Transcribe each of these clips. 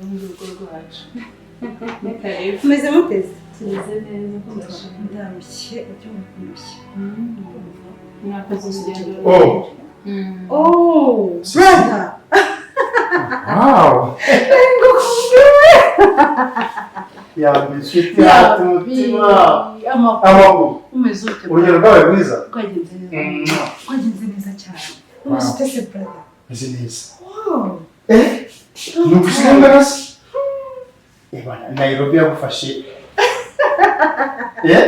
Mu rugo rwacu ni karibu. Mumeze muteze? Tumeze neza, turashima. Ndarushye, ubyumva ndushye. Mwakoze urugendo. Oh. Oh, brother! Wow! Yambi inshuti yacu umutima. Amakuru. Amakuru. Umeze ute? Urugero rwawe rwiza. Rwagenze neza. Rwagenze neza cyane. Umeze ute se, brother? Meze neza. Wow. Eh? Ni ugusiga imbaraga se? Eh bana, Nairobi yagufashe. Eh?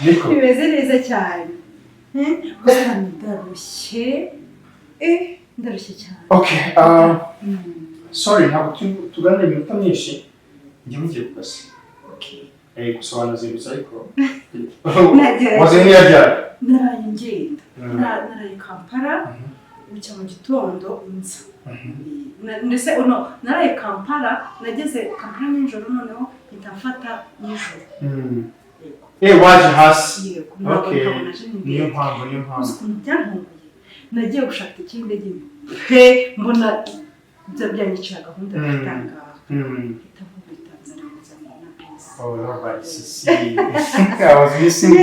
Niko. Bimeze neza cyane. Gusa ndarushye. Eh, ndarushye cyane. Okay, sorry, ntabwo tuganira iminota myinshi. Njye mugiye ku kazi. Okay. Eh, gusa wanazindutse ariko. Nagerageje. Waze ntiyajyana. Naraye ngenda. Naraye Kampala, bucya mu gitondo nza. Ndetse uno naraye Kampala, nageze Kampala nijoro, noneho mpita mfata nijoro. Eh, waje hasi. Yego, ntabwo Okay. ntabwo naje Niyo n'indege. mpamvu, niyo Uzi mpamvu. ukuntu byantunguye? Nagiye gushaka itike y'indege pe, mbona byanyicira gahunda ndatangaha. Mpita nkubita nzana na bisi. Oh, alright, Sisi. I was missing you.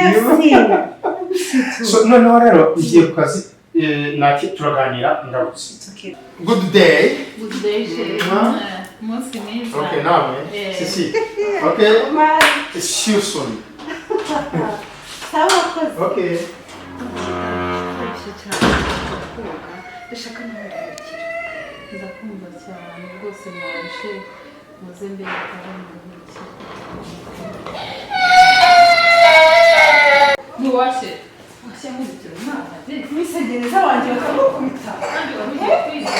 Merci. So, noneho rero ngiye ku kazi, eh, naki turaganira ngarutse. It's okay. Good day. Good day, chérie. Mwah. Umunsi mwiza. Okay, nawe. Eh. Sisi. Okay. Bye. See you soon. Sawa, wakoze. Okay. Ndarushye cyane, koga. Ndashaka no kuruhukira. Ndakumva cyane rwose, mwarushe, muze mbere aho muruhukire. Ntiwashe washye nkurikira umwana de. Wisegereza wanjye bakamukubita. Kandi wari ugiye kwiga.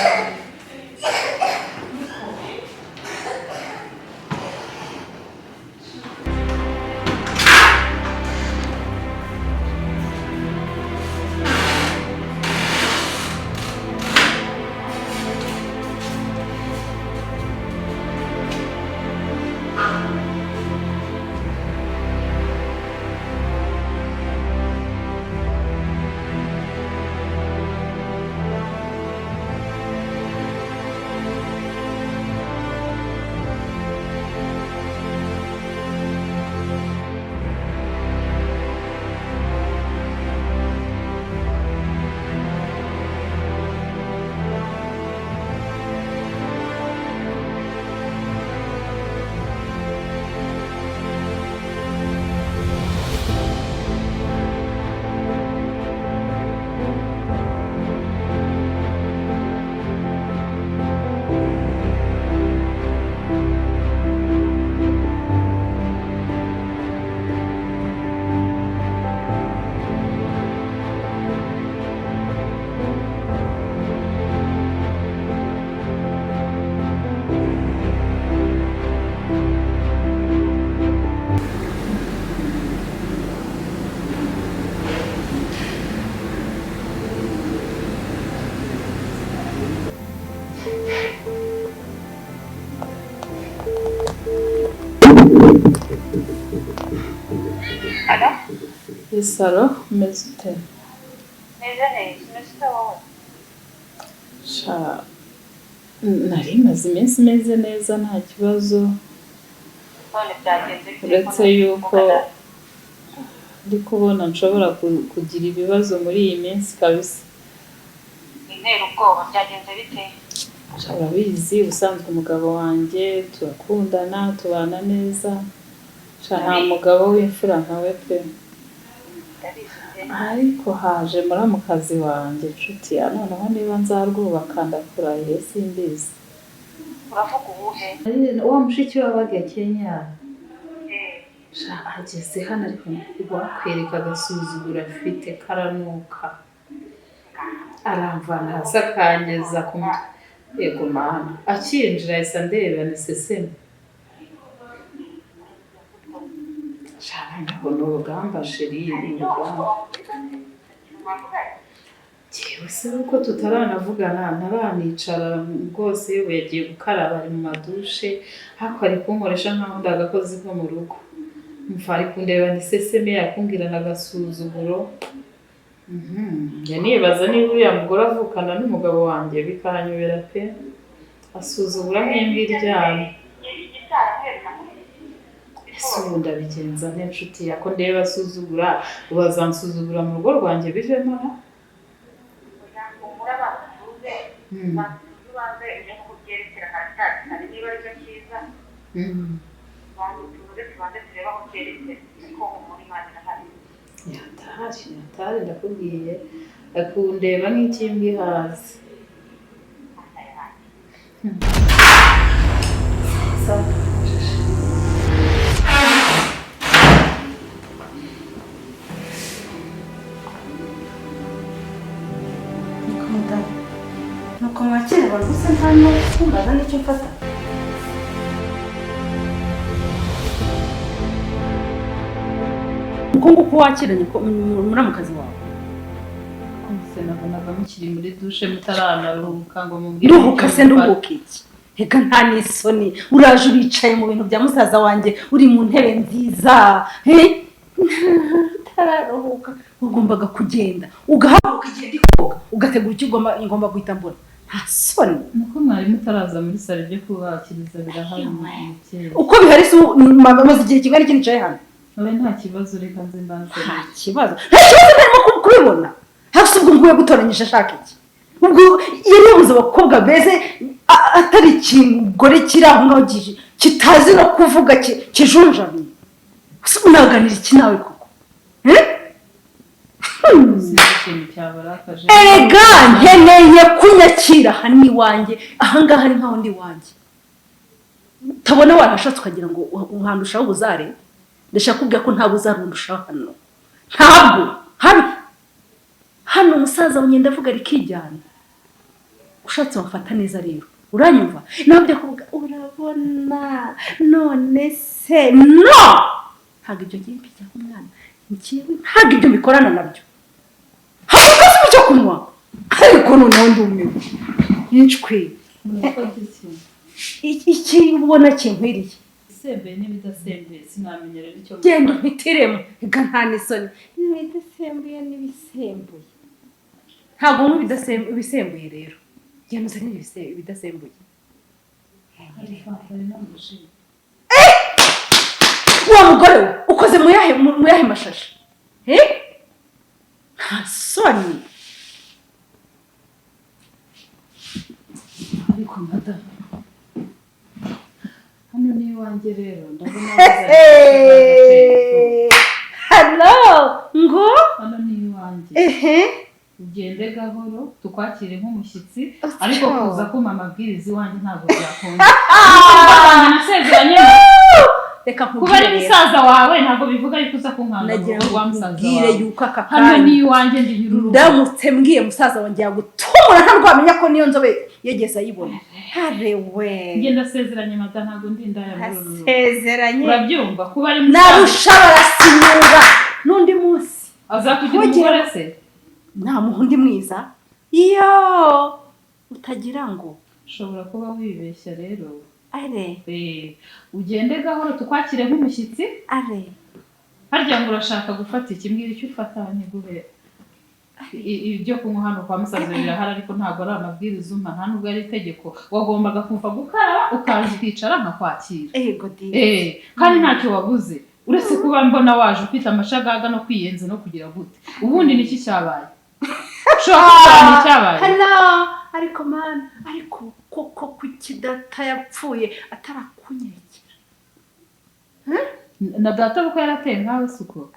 Isaro, umeze ute? Meze neza, umeze ute wowe? Sha, nari maze iminsi meze neza, nta kibazo. None byagenze bite ko Uretse yuko muvugana? ndi kubona nshobora kugira ibibazo muri iyi minsi kabisa. Intera ubwoba, byagenze bite? Sha, urabizi, ubusanzwe umugabo wanjye turakundana, tubana neza. Sha, nta mugabo w'imfura nkawe pe. Ndabizi pe. Ariko haje muramukazi wanjye nshuti ya noneho, niba nzarwubaka ndakurahiye simbizi. Uravuga uwuhe? Wa mushiki wabaga Kenya. Eh, Sha, ageze hano ariko wakwereka agasuzuguro afite karanuka, aramvana hasi akangeza ku mutwe. Yego mana, akinjira ahise andeba ni seseme. Sha, noneho ni urugamba chérie, ni urugamba. Jyewe se uko tutaranavugana, ntaranicara rwose, ubu yagiye gukaraba ari mu madushe, ariko ari kunkoresha nkaho ndi agakozi ko mu rugo. Mva ari kundeba ni seseme, yakumbwira n'agasuzuguro. Njya nibaza niba uriya mugore avukana n'umugabo wanjye, bikanyobera pe. Asuzugura nk'imbwa iryamye. Ese ubu ndabigenza nte nshuti ya ko ndeba asuzugura, ubu azansuzugura mu rugo rwanjye bivemo ra? Nyatari, nyatari ndakubwiye, akundeba nk'ikimbwa ihaze. Nuko mwakira abantu se nta no kumbaza n'icyo mfata. Uko nguko wakiranye muramukazi wawe? Nabonaga mukiri muri dushe mutaranaruhuka ngo mubwire. Nduhuka se nduhuka iki? Reka nta n'isoni, uraje uricaye mu bintu bya musaza wanjye, uri mu ntebe nziza, utararuhuka wagombaga kugenda ugahaguruka igihe ndi koga ugategura icyo ngomba guhita mbona. Nta soni. Nuko mwari mutaraza muri salo, ibyo kubakiriza birahari mubyeyi. Uko bihari se maze igihe kingana iki nicaye hano? Nawe nta kibazo, reka nze mbanze. Nta kibazo, nta kibazo, ntarimo kubibona. Hasi ubwo nguye gutoranyije ashaka iki? Ubwo yari yabuze abakobwa beze, atari ikigore kiri aho ngaho kitazi no kuvuga, kijunjamye. Unaganira iki nawe koko? Erega nkeneye kunyakira aha ni iwanjye, ahangaha ni nkaho ndi iwanjye. Utabona warashatse ukagira ngo uhandushaho ubuzare? Ndashaka kubwira ko nta buzare undushaho hano, ntabwo habi hano. Umusaza wongenda avuga rikijyana, ushatse wafata neza rero, uranyumva? Nabyo kuvuga urabona none se no, ntabwo ibyo ngiye mbijyaho umwana, ntabwo ibyo mbikorana nabyo. Havuga se icyo kunywa, ariko noneho ndumiwe ncwe. Iki ubona kinkwiriye Ibisembuye n'ibidasembuye sinamenya rero icyo. Genda umpitiremo, reka nta n'isoni. Ibidasembuye n'ibisembuye, ntabwo nywa ibisembuye rero, genda uzane ibidasembuye. Wa mugore we ukoze mu yahe mashashi? Nta soni. Ariko madamu, hano ni iwanjye rero, ndabona. Hello ngo Hano ni iwanjye. Ugende gahoro tukwakire nk'umushyitsi, ariko kuza kumpa amabwiriza iwanjye ntabwo byakunda. Reka kuba ari musaza wawe ntabwo bivuga yuko uza kunkanga Nagira ngo wa musaza nkubwire wawe. yuko aka Hano ni kanya iwanjye, ndi nyir'urugo. Ndamutse mbwiye musaza wanjye yagutumura, ntarwamenya ko niyo nzobe yegeze ayibona. Harewe. Njye ndasezeranye mada, ntabwo ndi indaya muri uru rugo. Asezeranye. Urabyumva kuba ari musaza Narusha barasinyura n'undi munsi. Azakugira Kugira- umugore se? Namuha undi mwiza iyo utagira ngo. Ushobora kuba wibeshya rero. Are. Ugende gahoro tukwakire nk'umushyitsi. Are. Harya ngo urashaka gufata iki? Mbwira icyo ufata ntiguhe ibyo kunywa. Hano kwa musaza birahari, ariko ntabwo ari amabwiriza umpa, nta nubwo ari itegeko. Wagombaga kuva gukaraba ukaza ukicara nkakwakira. Ego di. Kandi ntacyo wabuze uretse kuba mbona waje ufite amashagaga no kwiyenza no kugira gute. Ubundi niki cyabaye? Ushobora kuba cyabaye. Hello, ariko mana, ariko koko kuki data yapfuye atarakunyekera? Na data kuko yarateye nkawe suko.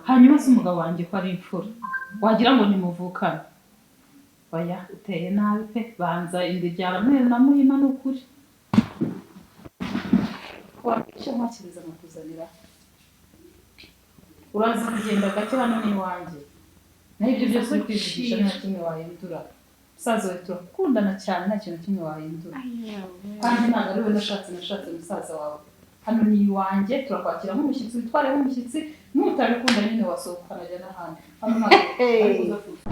Hanyuma se umugabo wanjye ko ari imfura wagira ngo nimuvukane? Oya, uteye nabi pe, banza inda ibyara mweru na muhima ni ukuri. Icyo nkwakiriza nkakuzanira, uraza kugenda gake, hano ni iwanjye. Naho ibyo byose uri kwivugisha nta kimwe wahindura. Musaza wawe turakundana cyane, nta kintu na kimwe wahindura, kandi ntabwo ari we nashatse, nashatse musaza wawe. Hano ni iwanjye, turakwakira nk'umushyitsi, witware nk'umushyitsi. Nutabikunda nyine wasohoka ukanajya n'ahandi. Hano ntabwo ari kuza kuza.